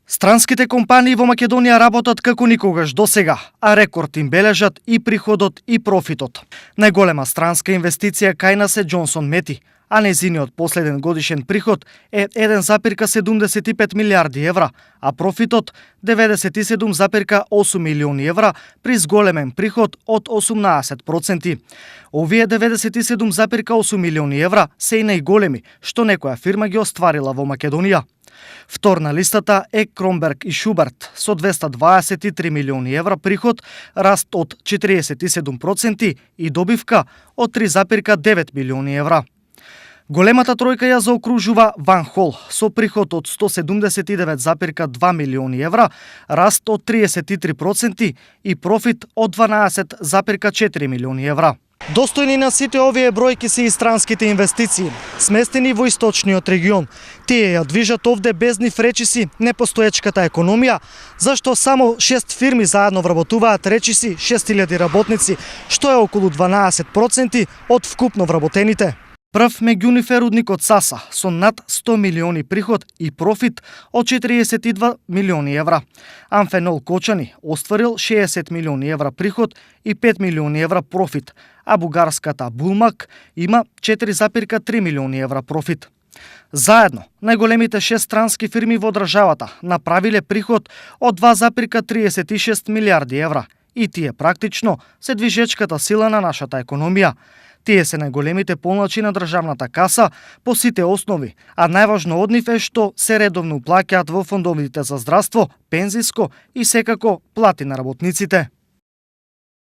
Странските компании во Македонија работат како никогаш досега, а рекорд им бележат и приходот и профитот. Најголема странска инвестиција кај нас е Джонсон Мети, а незиниот последен годишен приход е 1,75 милиарди евра, а профитот 97,8 милиони евра при зголемен приход од 18%. Овие 97,8 милиони евра се и најголеми што некоја фирма ги остварила во Македонија. Втор на листата е Кромберг и Шуберт со 223 милиони евра приход, раст од 47% и добивка од 3,9 милиони евра. Големата тројка ја заокружува Ван Хол со приход од 179,2 милиони евра, раст од 33% и профит од 12,4 милиони евра. Достојни на сите овие бројки се и странските инвестиции, сместени во источниот регион. Тие ја движат овде без нив речиси непостоечката економија, зашто само 6 фирми заедно вработуваат речиси 6000 работници, што е околу 12% од вкупно вработените. Прв меѓуниф е рудникот Саса со над 100 милиони приход и профит од 42 милиони евра. Амфенол Кочани остварил 60 милиони евра приход и 5 милиони евра профит, а бугарската Булмак има 4,3 милиони евра профит. Заедно, најголемите 6 странски фирми во државата направиле приход од 2,36 милиарди евра и тие практично се движечката сила на нашата економија. Тие се најголемите полначи на државната каса по сите основи, а најважно од нив е што се редовно уплаќаат во фондовите за здравство, пензиско и секако плати на работниците.